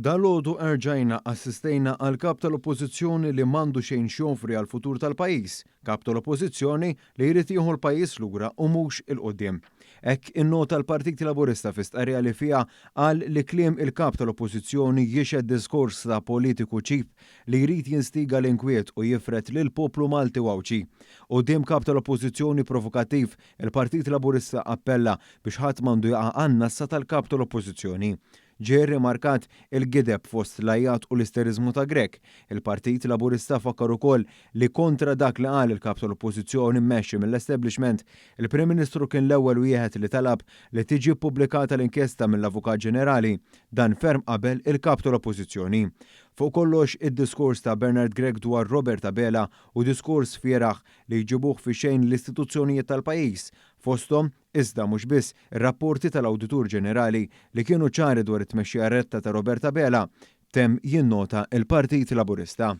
Dalgħodu erġajna assistejna għal Kap tal-Oppożizzjoni li m'għandu xejn x'joffri għall-futur tal-pajjiż, Kap tal-Oppożizzjoni li jrid jieħu l-pajjiż lura u mhux 'il quddiem. Hekk innota l-Partit Laburista fi stqarrija li fiha qal li kliem il-Kap tal-Oppożizzjoni jixhed diskors ta' politiku cheap li jrid jinstiga l-inkwiet u jifred lill-poplu Malti u Għawdxi. Quddiem Kap tal-Oppożizzjoni provokattiv, il-Partit Laburista appella biex ħadd m'għandu jaqa' għan-nassa tal-Kap tal-Oppożizzjoni. Ġie rrimarkat il-gideb fost l-għajjat u l-isteriżmu ta' Grech. Il-Partit Laburista fakkar ukoll li kontra dak li qal il-Kap tal-Oppożizzjoni mmexxi mill-establishment, il-Prim Ministru kien l-ewwel wieħed li talab li tiġi ppubblikata l-inkjesta mill-Avukat Ġenerali, dan ferm qabel il-Kap tal-Oppożizzjoni. Fuq kollox, id-diskors ta' Bernard Grech dwar Robert Abela hu diskors fieragħ li jġibuh fix-xejn l-istituzzjonijiet tal-pajjiż, fosthom, iżda mhux biss, ir-rapporti tal-Awditur Ġenerali li kienu ċari dwar it-tmexxija retta ta' Robert Abela, temm jinnota l-Partit Laburista.